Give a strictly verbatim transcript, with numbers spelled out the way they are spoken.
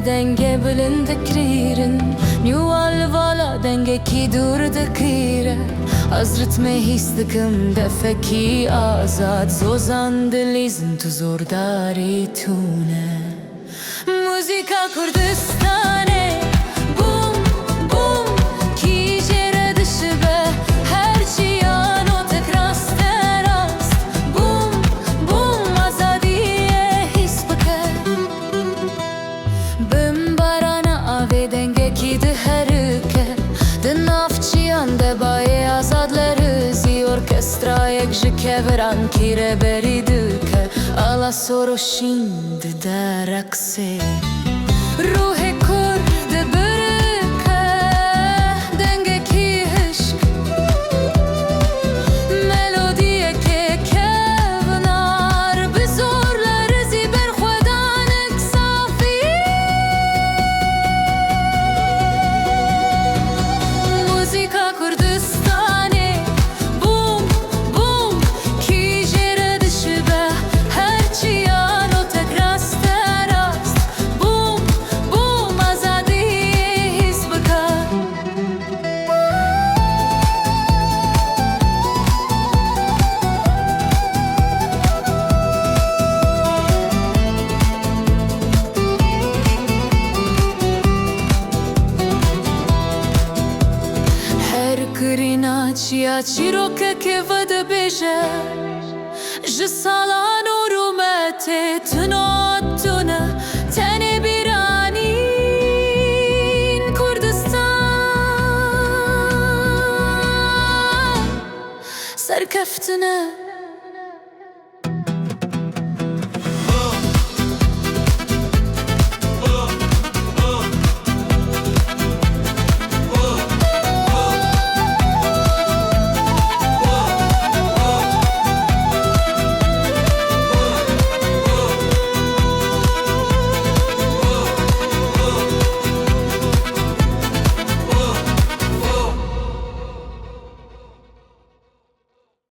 Dengê bilind dikirîrin, nû li vala dengekî dûr dikire. Ez ritmê hîs dikim, defekî azad, zozan dilîzin, tu zordarî tune. Muzîka Kurdistanê, bûm, bûm, kî jê re dişibe, her çiya notek rast e rast. Bûm, bûm, azadiyê hîs bike. Bimbarana avê dengekî diherike, di nav çiyan de bayê azad lerizî, orkestrayek ji keviran kî rêberî dike, ala soroşîn dide reqsê. Ruhê Kurd dibirike, dengekî hişk, melodiyekê kevnar, bi zor lerizî berxwedanek safî. Muzîka Kurdistanê, bûm, bûm, kî jê re dişibe, her çiya notek rast e rast. Bûm, bûm, azadiyê hîs bike. Her kirîna çiya çîrokekê vedibêje, ji salan û rûmetê tune, tune, tenê bîranîn Kurdistan. Serkeftine